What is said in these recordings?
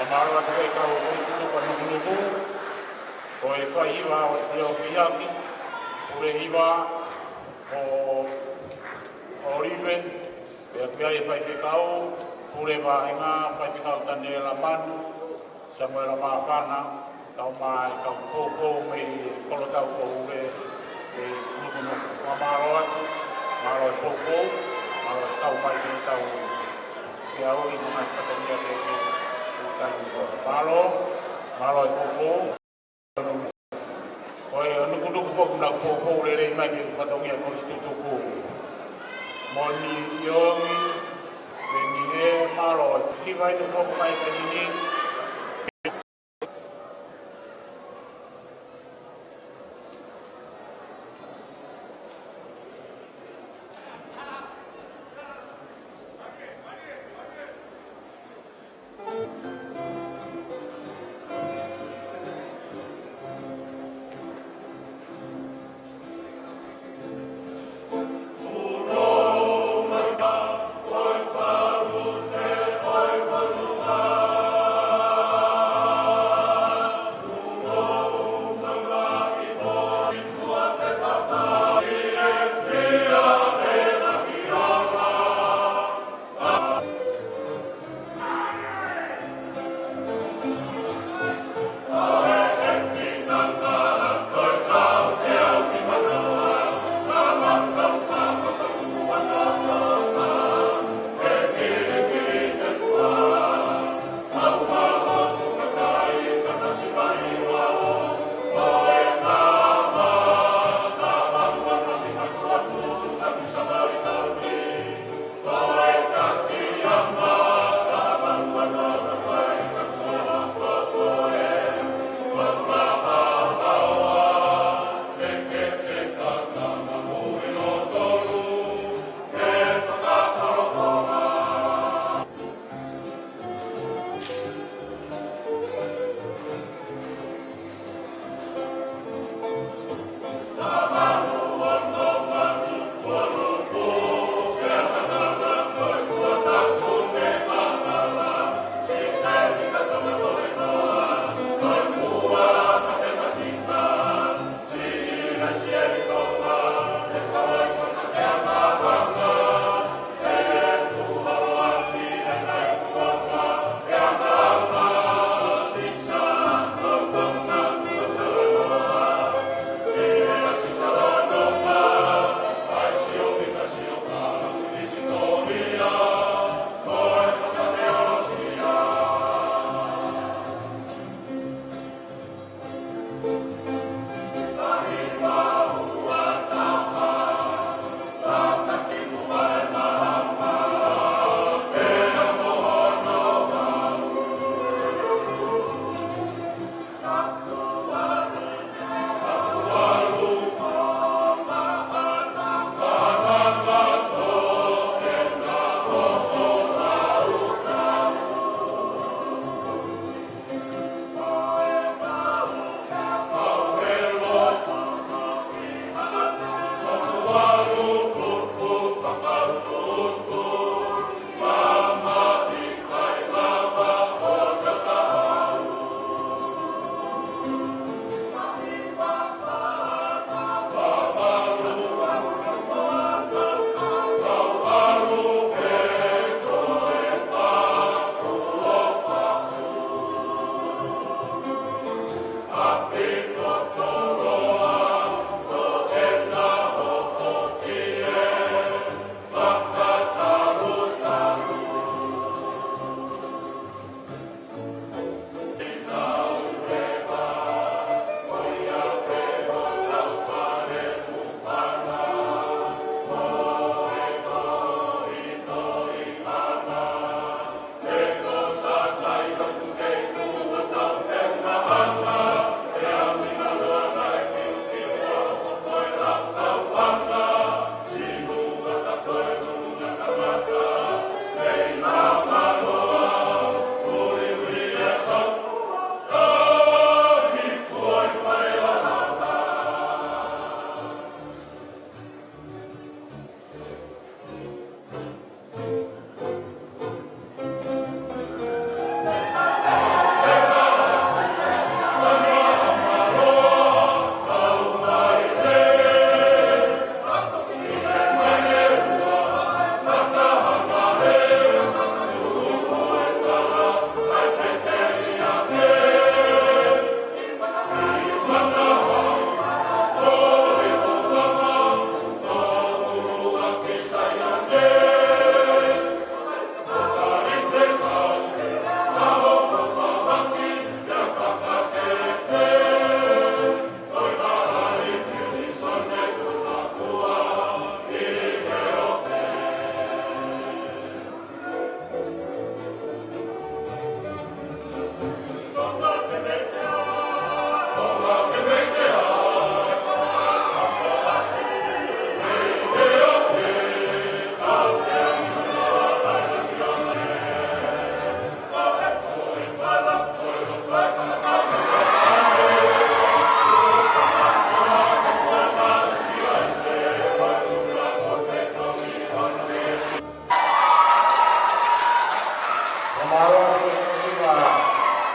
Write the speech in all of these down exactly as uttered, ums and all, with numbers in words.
Mālō atu e kau Konisitūtuku ʻa Nukunuku, ko e faihiva ʻo Leo Piaki, Pule Hiva, ʻo ʻOlive, pea pea e faifekau, Pule Vahenga, faifekau Taniela Manu, Samuela Mafana, tau mai kau poupou mei Kolotau Koule, ʻi Nukunuku. Fakamālō atu, mālō e poupou, mālō e tau mai ke tau ke au i manga fatongia ke ke utai ni ko. Mālō, mālō e poupou. Ko e Nukunuku foki na poupou lelei mai ke fatongia Konisitūtuku. Moni ʻIongi, Peni e mālō, ki vai te foki mai Peni ni.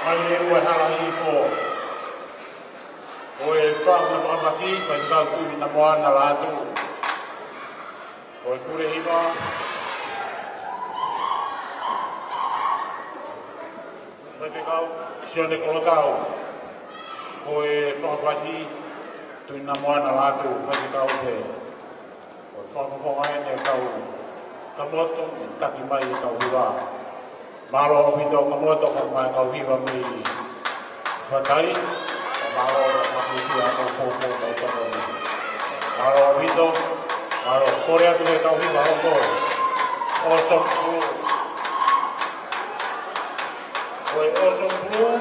Mai e ua hala hifo. Ko e fā mo e fakafasi, Faifekau Tuʻi na Moana Lātū. Ko e pule hiva. Faifekau Sione Kolotau. Ko e fakafasi, Tuʻi na Moana Lātū, Faifekau pē. Ko e fakafofonga eni e kau Kamoto, ʻe taki mai e kau hiva. Mālō ʻaupito Kamoto, ko e kau hiva mei Fatai, ka mālō e fakafisi ʻa e kau poupou mo e tokoni. Mālō ʻaupito, mālō. Kole atu e kau hiva hoko. Awesome Blue. Ko e Awesome Blue,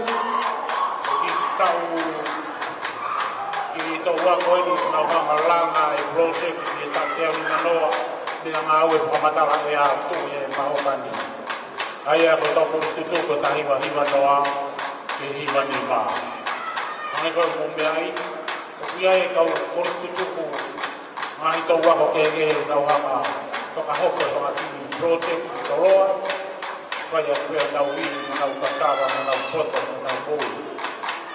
ko e kiʻi taʻu, kiʻi toʻu ako eni, nau hanga langa e project ki he taʻu teau nimanoa, meʻangāue fakamatala ʻea ʻa e Mahoka ni. ʻA ia ko e tau kolisi tutuku ko e taha hiva hiva noa ki he hiva nima. Hangē ko e mou meaʻi, ʻoku ʻi ai e kau kolisi tutuku, ngaahi toʻu ako kehekehe ʻoku nau hanga fakahoko e fanga kiʻi project ʻi Koloa, fai atu pē ʻenau ivi, mo ʻenau kakava, mo ʻenau poto, mo ʻenau moʻui.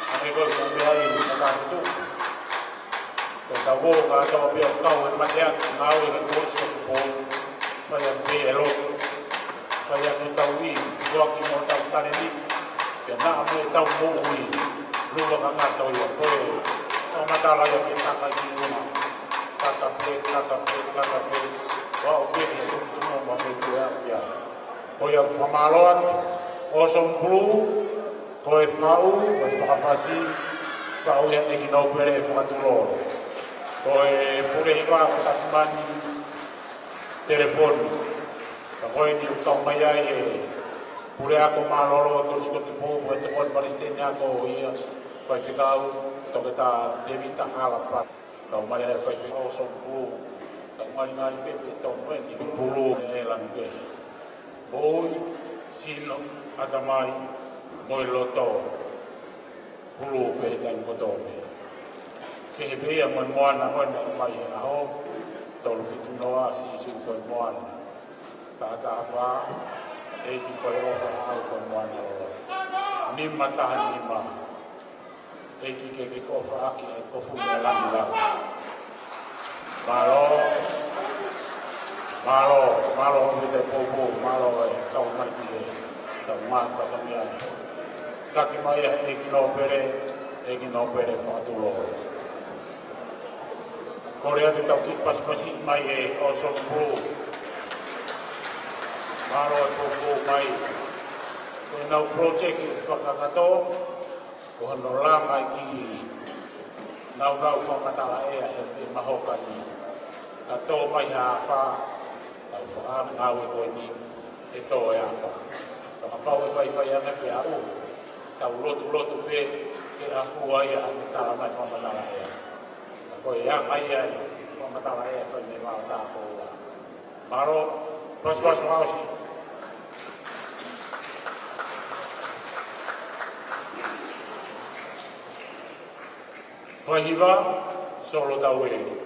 Hangē ko e mou meaʻi, ʻa e tau tutuku. Ko e tau ō kātoa pē ʻo kau he mateaki, ngāue he Kolisi Tutuku, fai atu pē e lotu. Fai atu ʻetau ivi, foaki mo ʻetau talēniti, pea naʻa mo ʻetau moʻui, lua kakato ia, ko e fakamatala ia ke taka ki ʻolunga. Taka pē, taka pē, taka pē, ʻo aʻu pē ki he tumutumu mo e meʻa ia. Ko ia fakamālō atu, Awesome Blue, ko e faʻu, ko e fakafasi, faʻu ia ʻEiki Nōpele Fakatulolo. Ko e pule hiva ko Tasimani Telefoni. Ka ko eni ʻoku tau mai ai e pule ako mālōlō Kolisi Tutuku mo e tokoni palesiteni ako ʻo ia, Faifekau Toketā Tēvita Alapa. Kau mai ai Faifekau Awesome Blue. Kau mai ngali pepe tonu eni, pulu e lanu ke. Moʻui, sino, ʻatamai, mo e loto. Pulu pē he taimi kotoa pē. Kehe pē ia mo e moana ko ē naʻe mai he ʻaho, tolu fitu noa, Sīsū ko e moana. Taha taha fā, ʻEiki ko e ʻofa, au ko e moana loloto. Nima taha nima. ʻEiki ke ke ʻofa ʻaki e kofu mo e langilangi. Mālō, mālō, mālō ʻaupito e poupou, mālō e kau mai ki he tau mātuʻa kami ai. Taki mai ʻa e ʻEiki Nōpele, ʻEiki Nōpele Fakatulolo. Kole atu tau kiʻi pasipasi mai e Awesome Blue. Mālō e poupou mai. Ko ʻenau project fakakakato, ko hono langa e kiʻi naunau fakamatala ʻea he, he Mahoka ni. Ka tō mai ha afā, tau fakaʻamu ngāue ko eni, ʻe tō e afā. Ka kapau ʻe faifai ange pē ʻaʻu, tau lotu lotu pē, ke afua ia ʻa e tala mai fakamatala ʻea. Ka ko e anga ia e fakamatala ʻea fai mei Maʻotakoua. Mālō, pasipasi mo ʻosi. Fai hiva, Solo Tauele.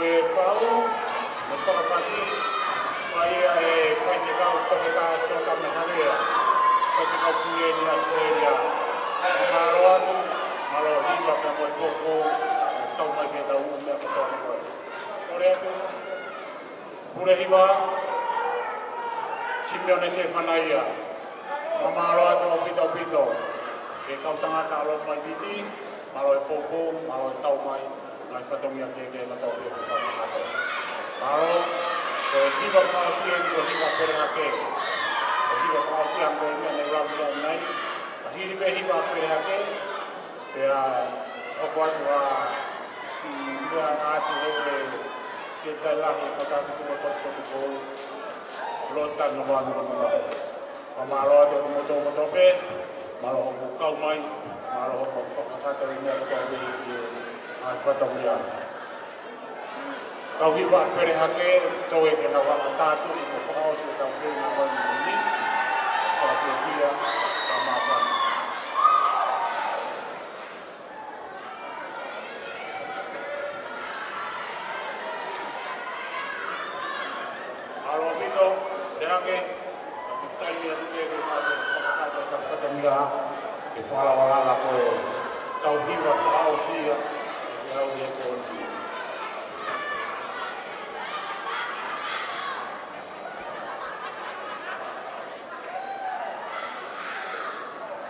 E fau, mo Fakafasi, ʻa ia ʻe Faifekau Toketā Sione Mehalea, Faifekau Pule ʻi ʻAositelēlia. Mālō atu, mālō hiva pea mo e poupou, tau mai ke tau ʻū meʻa kotoa ko ē. Kole atu, Pule Hiva, Simione Sefanaia, fakamālō atu ʻaupito ʻaupito, ki he kau tangata ʻaloʻofa mai Viti, mālō e poupou, mālō e tau mai, ngaahi fatongia kehekehe kotoa pē ʻoku fakakakato. Mālō, ko e hiva fakaʻosi eni ko e hiva pele hake. Ko e hiva fakaʻosi eni ko e meʻa naʻe lau ki ai ʻanenai. Ka hili pē hiva pele hake, pea hoko atu ʻa, mm, meʻa atu he, he, Sekelitali Lahi ʻo e Kau Taki Tuʻa Kosi Kosi Kou, Lota Ngavanu Ngavanu. Fakamālō atu kimoutolu kotoa pē, mālō hoʻomou kau mai, mālō hoʻomou fakakakato e meʻa kotoa pē ʻi he, ʻa e fatongia. Tau hiva pele hake, toe ke nau fakatātā atu, ʻi he fakaʻosi ʻetau feinga mai ni, fakafiefia, fakamāfana. Mālō ʻaupito, pele hake, ʻa e taimi atu ke ke mate, fakakakato ʻetau fatongia, ke fakalakalaka ko e tau hiva fakaʻosi ia, ke au ia ko ni.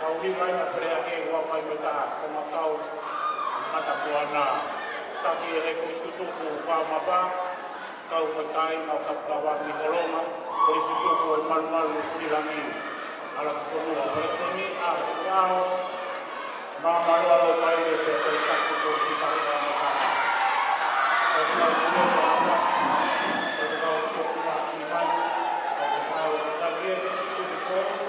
Tau hiva ia pele hake ua mai mo e taha, ko e Makau, Matakuana. Taki ʻe he Kolisi Tutuku, Vaomapa, kau mo e kāinga ʻo Kapukava, Nikolonga, Kolisi Tutuku ʻo e Malumalu, Niu Sitilangi, ʻAlatafonua, Palesiteni, ʻa e Tuʻao, Māmaloa Lokaile, pea ko e taki ko e Sitari ʻa Makaka. Ko e kau Tuʻao, ko e kau Tuʻao, ko e kau Tuʻao, ko e kau Tuʻao,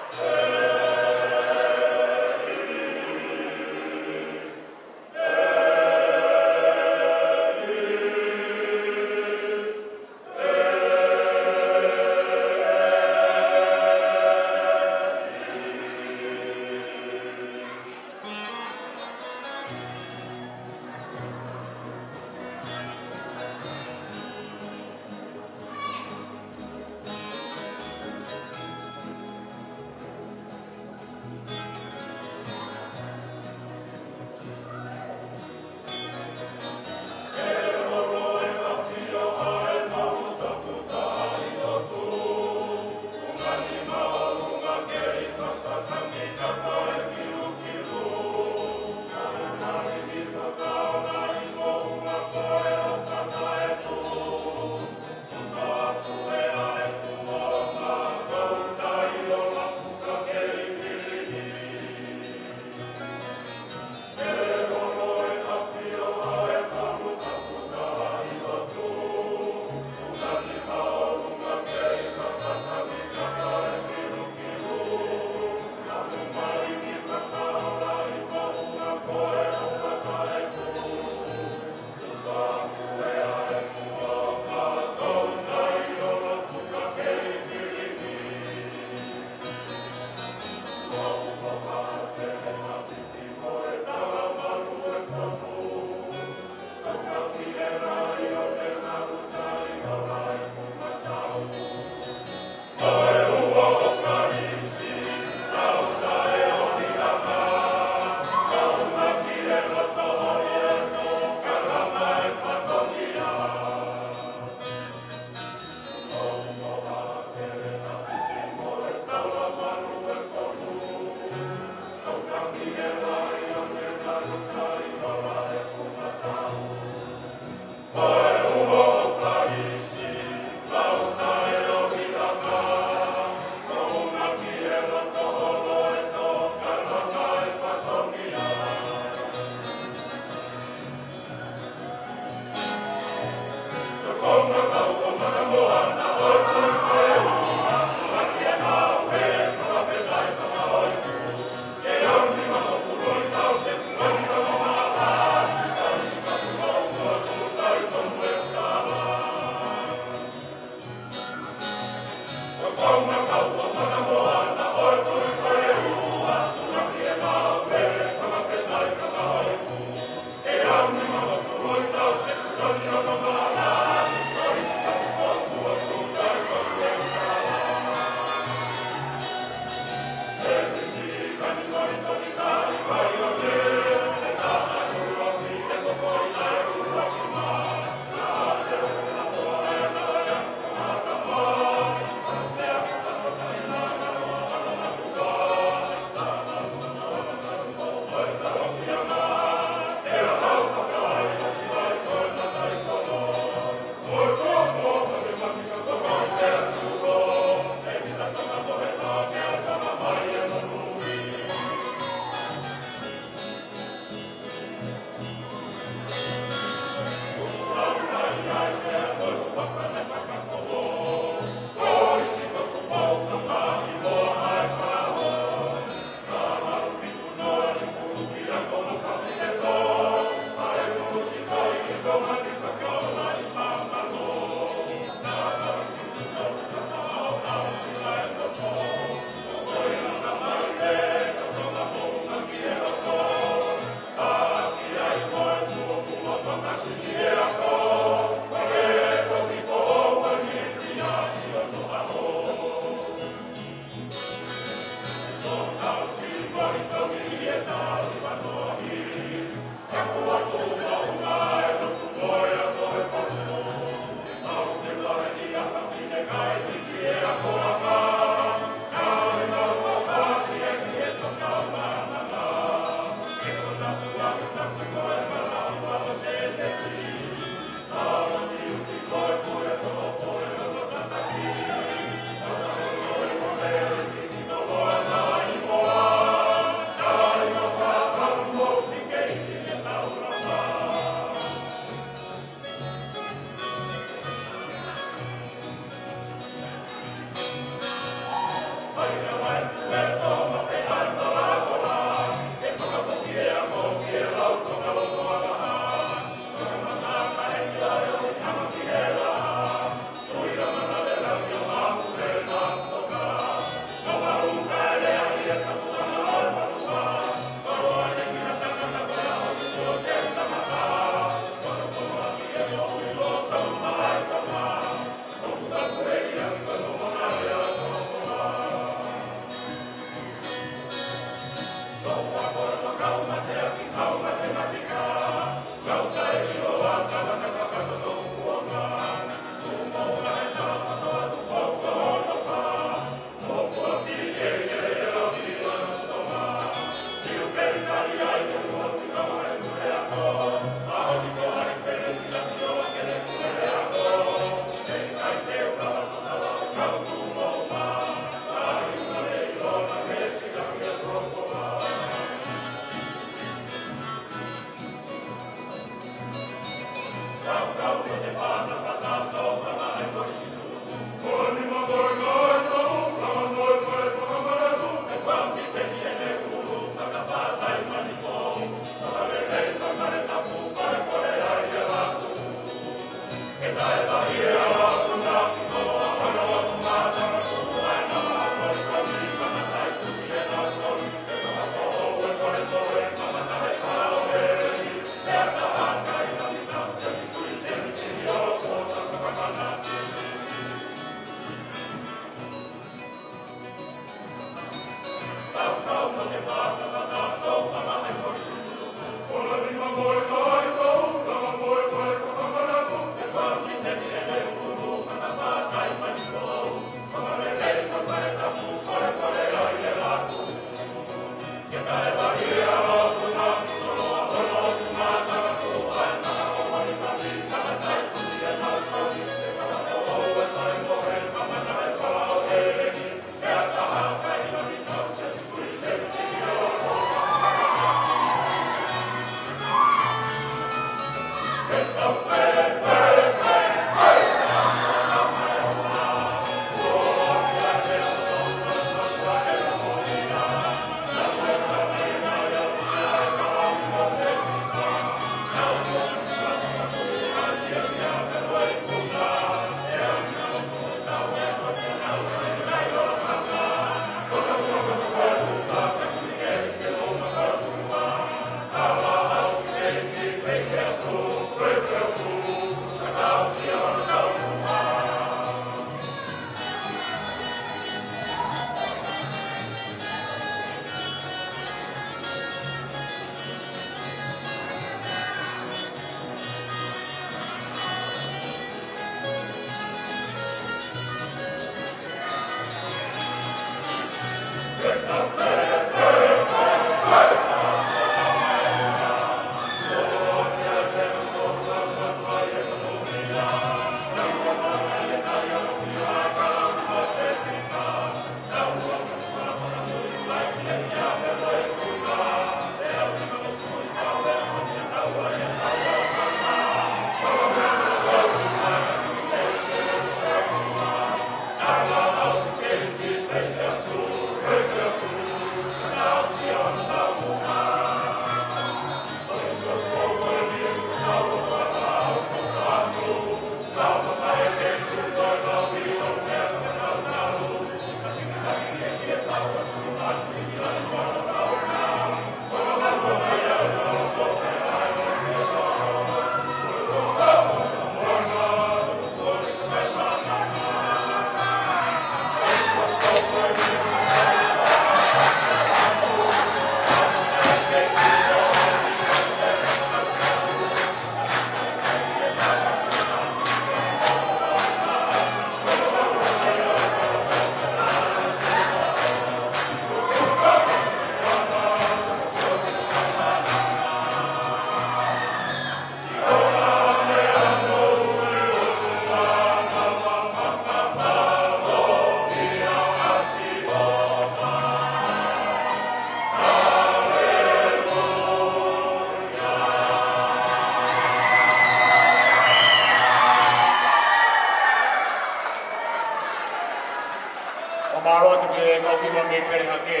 Fakamālō atu ki he kau hiva mei Pelehake.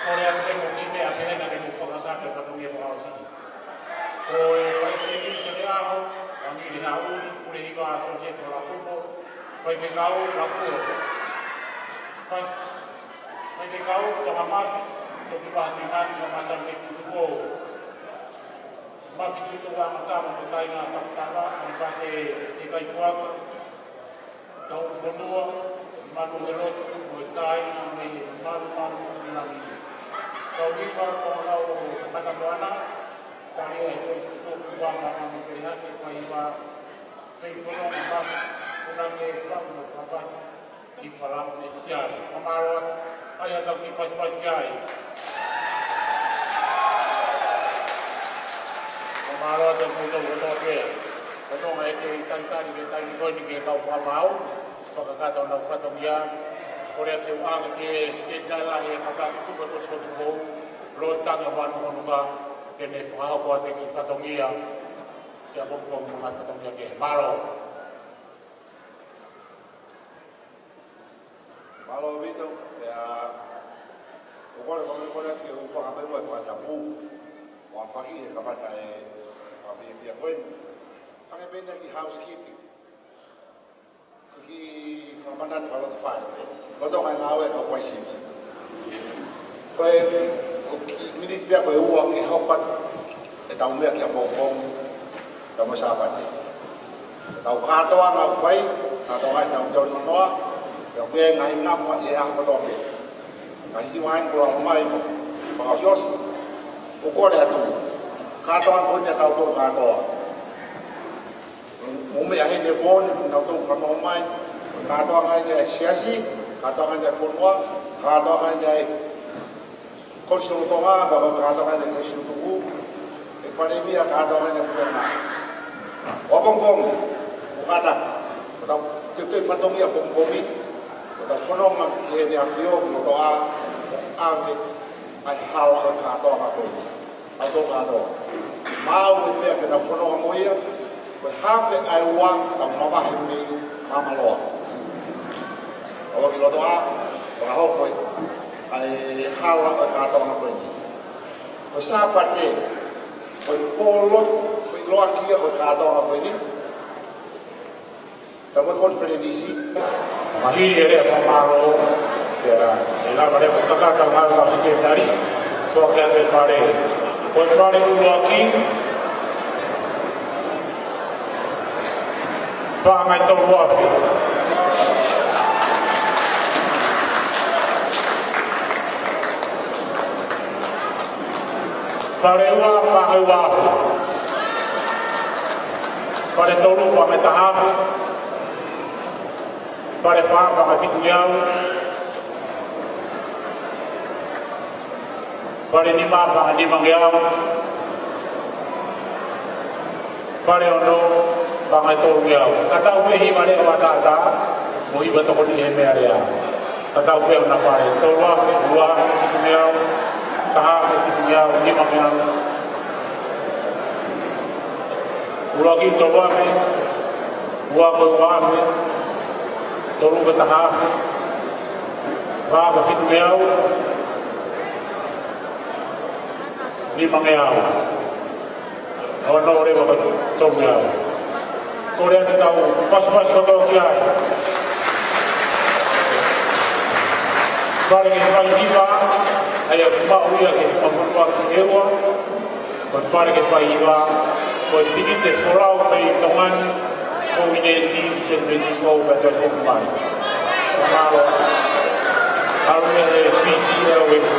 Kole atu ke mou kiʻi meʻa pehē naʻa ke mou fakakakato e fatongia fakaʻosi. Ko e Vice Chair ʻo e ʻaho, Vangili Haʻuli, Pulehiva Sosiefa Lakupo, Faifekau Lakupo. Fai-, Faifekau Tongamafi, Soki Vahatimati, Mamahi Sāmiki Tutukou. Mafi Tutukou Angatama, mo Tainga Takutava, Anipate Tekai Puaka, Taufonua, Manuhelotu, mo e kāinga mei he malumalu ʻo e langi. Kau hiva, kau lau ʻo Matamoana, tali ʻe he Kolisi Tutukou Kuanga Mami Pelehake, kau hiva, kau fononga mami, kau nake, kau mo Papasi, ʻi Palanesia. Fakamālō atu, ʻai ha tau kiʻi pasipasi ki ai. Fakamālō atu kimoutolu kotoa pē. Ko e ʻuhinga ʻeku talitali ki he taimi ko eni ke tau fakamaau, fakakakato honau fatongia. Kole atu ke u ʻoange ki he Sekelitali Lahi ʻo e Kau Taki Tupe Kolisi Tutukou, Lord Tangi ʻo Vanuhonua, ke ne fakahoko atu e kiʻi fatongia, ke apongipongi mo e ngaahi fatongia kehe. Mālō. Mālō Vito, pea ʻoku ou kole, ʻoku ou kole atu ke u fakapē mo e fakatapu. ʻOku ou fakaʻi he kamata e fakafiefia ko eni. Hangē pē ʻena kiʻi housekeeping. Ko e kiʻi fakamanatu fakaloto fale pē. Lolotonga e ngāue ʻa e kau paisini. Ko e, ko e kiʻi miniti pē ko e ua ke hoko atu ʻetau meʻa ki ʻapongipongi, pea mo Sāpate. Tau kātoanga ʻoku fai, kātoanga ʻi heʻetau talanoa, pea ko e ngaahi ngafa ʻi he ʻaho kotoa pē. Ngaahi hiva ʻeni kuo lau mai mo fakaʻosiʻosi, ʻoku ou kole atu. Kātoanga ko eni ʻatautolu kātoa. Mou meʻa heni he pooni, mo kinautolu fanongo mai. Kātoanga ʻeni ʻa e siasi, kātoanga ʻeni ʻa e fonua, kātoanga ʻeni ʻa e Kolisi Lolotonga, pea mo e kātoanga ʻeni ʻa e Kolisi Tutuku, ʻe Palēmia, kātoanga ʻeni ʻa e Puleʻanga. ʻO apongipongi, ʻo kātaki, ʻo tau teuteu fatongia ʻapongipongi, ʻo tau fononga ki Heʻene ʻAfio, ki lotoʻā, ʻo ʻave ʻa e hala ʻo e kātoanga ko eni. ʻA e tō kātoa. Maʻu e meʻa ke tau fononga mo ia, ko e hafe ʻa e ua, tau mavahe mei Maamaloa. ʻAua ki lotoʻā, fakahoko ʻa e hala ʻo e kātoanga ko eni. Ko e Sāpate, ko e pō lotu, ko e ʻiloaki ia ʻo e kātoanga ko eni. Tau mai konifelenisi. Mahili e lea fakamālō, pea ʻe lava leva ʻo kakato e ngāue ʻa e Sekelitali, toki ʻoatu e fale. Ko e fale ʻuluaki, paʻanga ʻe tolu afe. Fale ua, paʻanga ʻe ua afe. Fale tolu, paʻanga ʻe taha afe. Fale fā, paʻanga ʻe fitungeau. Fale nima, paʻanga ʻe nimangeau. Fale ono, paʻanga ʻe tolungeau. Tatau pē hiva leʻo ʻataʻatā mo e hiva tokoni ʻi he meʻalea. Tatau pē ʻa e fale. Tolu afe, ua, fitungeau. Taha afe, fitungeau, nimangeau. ʻUluaki tolu afe, ua ko e ua afe, tolu ko e taha afe, fā ko e fitungeau, nimangeau. Ono leva ko e tolungeau. Kole atu ke tau pasipasi kotoa ki ai. Fale ke fai hiva, ʻa ia ʻoku maʻu ia ʻe he funga fonua ki ʻEua. Ko e fale ke fai hiva, ko e tikite folau mei Tonga ni, ko e ʻi he San Francisco, pea toe foki mai. Mālō. ʻAlu ia ʻe he Fiji Airways.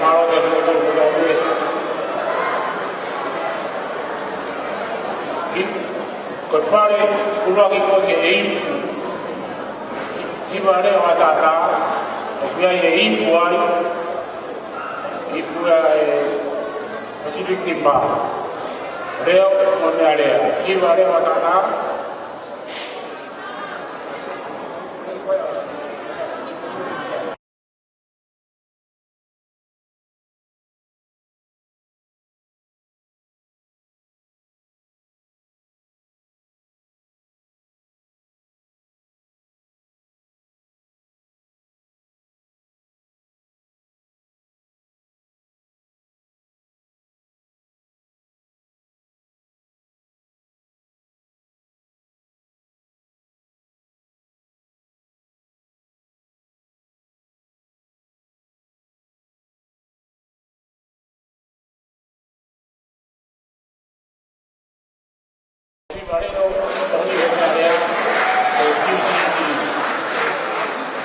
Mālō ʻaupito, mālō ʻaupito. Ko e fale ʻuluaki ko ē ke ipu, hiva leʻo ʻataʻatā, ʻoku ʻi ai e ipu ai, ipu ʻa e Pacific Timber, leʻo mo e meʻalea, hiva leʻo ʻataʻatā.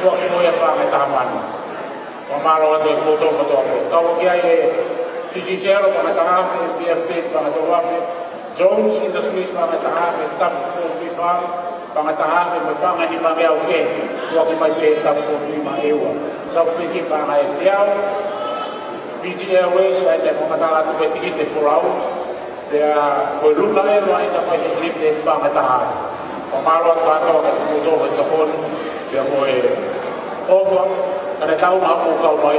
Ua ki mo ia paʻanga ʻe taha mano. Fakamālō atu kimoutolu kotoa pē. Kau ki ai e T C C L paʻanga ʻe taha afe, P F P paʻanga ʻe tolu afe, Jones Industries paʻanga ʻe taha afe, Tapu Four Three Five paʻanga ʻe taha afe, mo e paʻanga ʻe nimangeau ke, ʻuluaki mai pē Tapu Four Three Five ʻEua. Sau pē ki paʻanga ʻe teau, Fiji Airways, ʻa ia ʻoku fakamatala atu ko e tikite folau. Pea ko e Luna Airline Enterprises Limited paʻanga ʻe taha. Fakamālō atu kātoa kiate kimoutolu he tokoni, pea mo e ʻofa, kae tau na ʻo kau mai,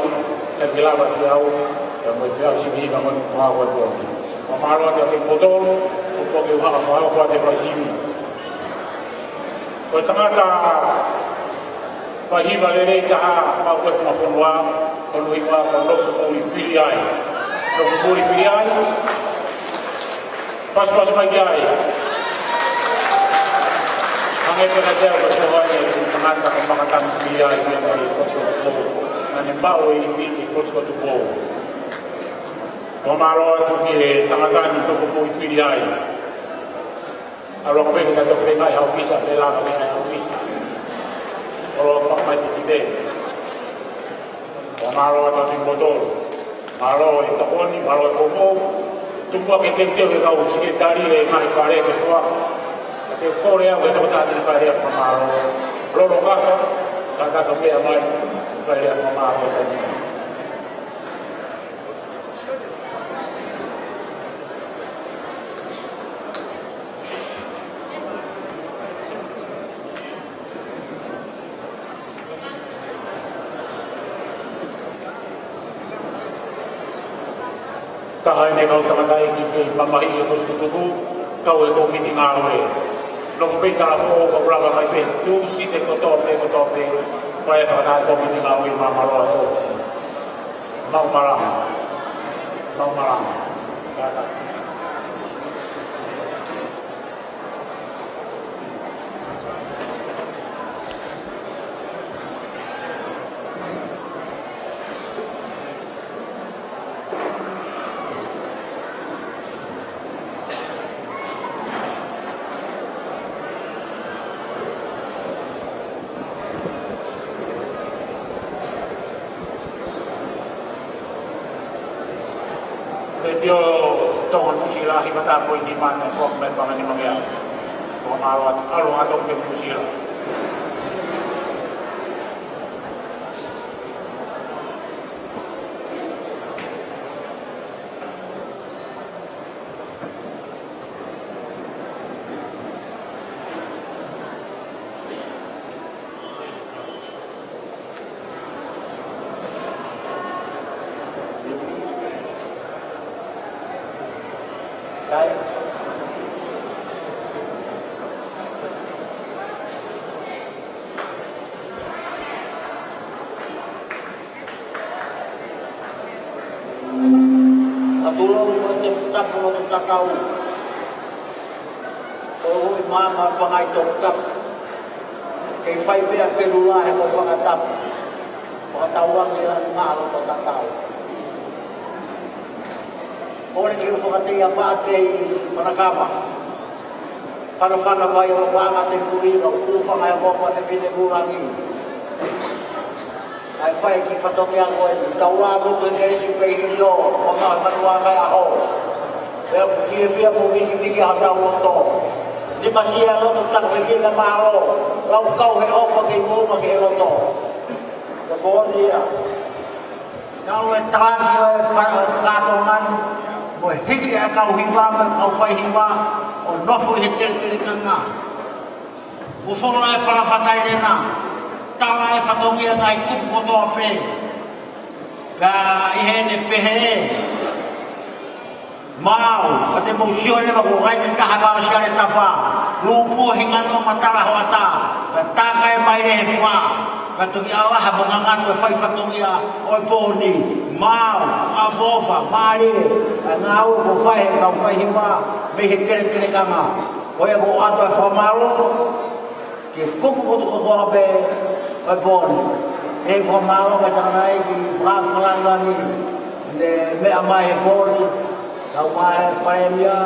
kae ke lava ki au, pea mo e fiau sini ina mo e fā ko e pō ni. Fakamālō atu kiate kimoutolu, ʻoku ou kei hanga fakaʻofa atu e fai sini. Ko e tangata fai hiva lelei taha maʻu ko ē he funga fonua, ko hono hingoa ko Nofopuli Filiai. Nofopuli Filiai. Pasipasi mai ki ai. Hangē pē ko e tau ko e foha eni e tangata ko Makatami Filiai, mei he Kolisi ko Tupou. Naʻa ne maʻu e ivi ʻi he Kolisi ko Tupou. Fakamālō atu ki he tangata ni, Nofopuli Filiai. ʻAlu ange pē ke tau feinga ʻi he ʻōfisi, pea lava ki he ʻōfisi. ʻOlo pā mai ki te. Fakamālō atu kimoutolu. Mālō e tokoni, mālō e poupou. Tuku ā ke teuteu ʻe he kau sekelitali e ngaahi fale ke fua. Ka te u kole au ke tau tātā fale ʻa fakamālō. Lolo kaka, kaka ka meʻa mai, fale ʻa fakamālō. Taha eni e kau tangataʻeiki kei mamahiʻi e Kolisi ko Tupou, kau he kōmiti ngāue. Nofo pē ʻi Tarapo, ka u lava mai pē, tuʻusi pē kotoa pē, kotoa pē, fai e fakataha e kōmiti ngāue ʻi māmāloa he ʻōfisi. Mau malanga. Mau malanga. Kātaki. Letiō Tonga Nuʻusila, hiva taha poini nima, foaki mai paʻanga ʻe nimangeau. Fakamālō atu, ʻalu atu ki Nuʻusila. Tulou mo e toputapu loto tatau. Ko e ui maama pangai toputapu. Kei fai pea ke lula he ko fakatapu. Fakatauange la ni maa loto tatau. Ko e kiʻi fakatea paʻate ʻi Fanakava. Fanafana vai o paʻanga te kuri, ka uku fanga e kopa te pine kurangi. ʻAi fai ki fatongia ko e taula ko e kelesi pei hili o, o ma matua kai aho. Pea ku fiefia mo mikimiki ha tau loto. Ni masia loto taku he kina mahalo. Lau kau he ofa kei mo ma ke loto. Ko Pōnia. Tau e talaki ʻo e fa-, kātoanga ni. Mo e hiki ʻa e kau hiva, mo e kau fai hiva. ʻO nofo ʻi he teletele kanga. Ko fola e fala fatai lena, tala e fatongia ngaahi kupu kotoa pē. Ka ʻi heʻene pehē, maau, ka te mou sio leva ko e ʻai ne taha vao siale tafa, lupu hinga no matala hoʻata, ka taka e mai le he fa, ka toki ʻalaha mo ngangatu e fai fatongia ʻo e pō ni, maau, ʻafofa, mālie, ka ngāue ko fai he kau fai hiva, mei he teletele kanga. Ko e ko atu e fakamālō, ke kupu kotoa kotoa pē ʻo e pō ni. ʻE fakamālō mai takanai ki Fakafalanani, ne meʻa mai he pō ni, kau mai e Palēmia,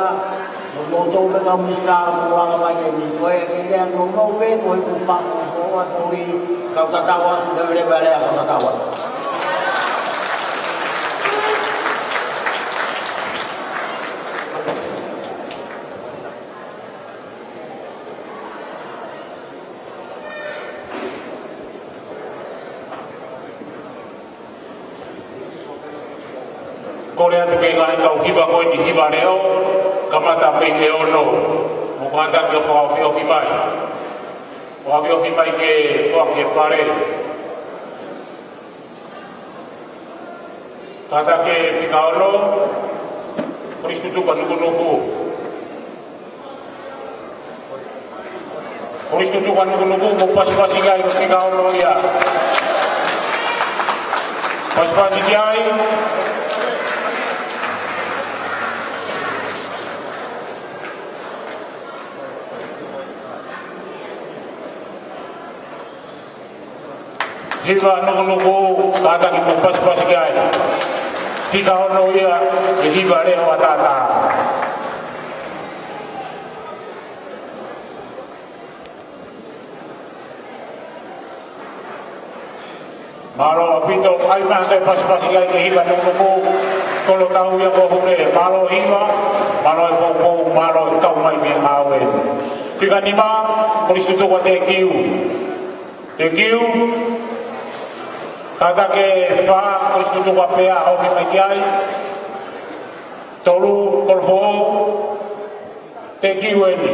mo moutolu pē kau minisitā, mo lava mai ke ni. Ko e ke lea nounou pē, ko e ku faku, ko e pō ni, kau tatau atu, ne leva lea kau tatau atu. Kole atu ke ngaahi kau hiva ko eni hiva leʻo, kamata mei he ono, mo kātaki ʻo fakaofiofi mai. Fakaofiofi mai ke foaki e pale. Kātaki e fika ono, Kolisi Tutuka Nukunuku. Kolisi Tutuka Nukunuku, mo pasipasi ki ai, ko e fika ono ia. Pasipasi ki ai. Hiva Nukunuku, kātaki mo pasipasi ki ai. Fika ono ia, ʻe hiva leʻo ʻataʻatā. Mālō ʻaupito, ʻai mai ha toe pasipasi ki ai ki he hiva Nukunuku, kolo tau ia ko Hune, mālō hiva, mālō e poupou, mālō e kau mai mei he ngāue. Fika nima, Kolisi Tutuka Tekiu. Tekiu, kātaki e fā, Kolisi Tutuka Pea, ofi mai ki ai. Tolu, Kolofoʻou, Tekiu eni.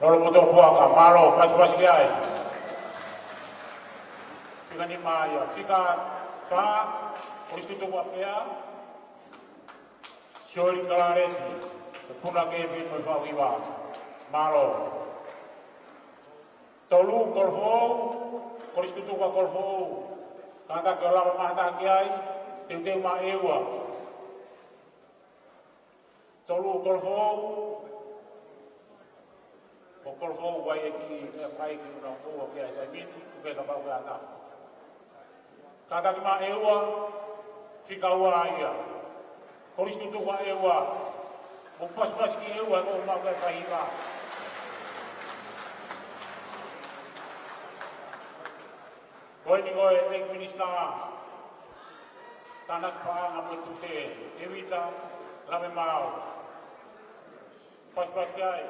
Lolomotuʻa Puaka, mālō, pasipasi ki ai. Fika nima ia, fika fā, Kolisi Tutuka Pea. Sioli Kalaleti, e puna ke pino e fau hiva. Mālō. Tolu, Kolofoʻou, Kolisi Tutuka Kolofoʻou. Kātaki ʻo lava mai ha taha ki ai, teuteu mai ʻEua. Tolu, Kolofoʻou. Ko Kolofoʻou ʻoku ʻai e kiʻi meʻakai ki ʻuna ʻoua ke ʻai taimi ni, ʻoku ke kapau ke ʻata. Kātaki mai ʻEua, fika ua ia. Kolisi Tutuka ʻEua. Mo pasipasi ki ʻEua, ko mau ke fai hiva. Ko eni ko e ʻEiki Minisitā Tānaki Paʻanga mo e Tute, Tēvita Lavemaau. Pasipasi ki ai.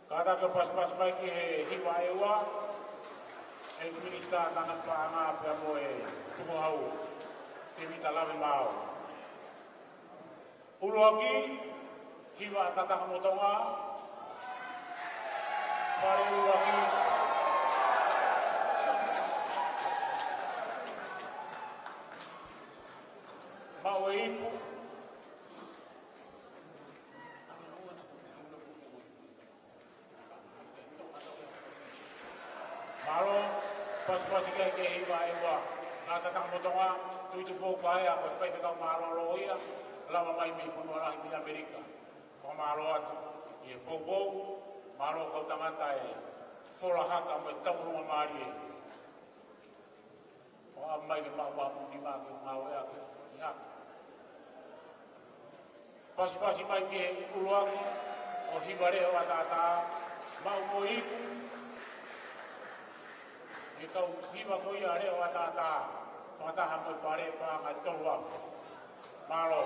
Kātaki ʻo pasipasi mai ki he hiva ʻEua, ʻEiki Minisitā Tānaki Paʻanga pea mo e Tukuhau, Tēvita Lavemaau. ʻUluaki, hiva ʻataʻatā mo Tonga. Pale ʻuluaki. Maʻu e ipu. Pasipasi ki he hiva ʻe ua, Ngata Takamotonga, Tuʻi Tupou Kaea, ko e faifekau mālōlō ia, lava mai mei Fonua Lahi mei ʻAmelika. Fakamālō atu ʻi he poupou, mālō kau tangata e fola haka mo e taulunga mālie. ʻO ʻomai ke maʻu ʻa e nima ke ngāueʻaki ʻi haka. Pasipasi mai ki he ʻuluaki ʻo Hiva Leʻo ʻAtaʻatā, maʻu mo iku, ʻe kau hiva ko ia Leʻo ʻAtaʻatā, fakataha mo e pale paʻanga ʻe tolu afe. Mālō.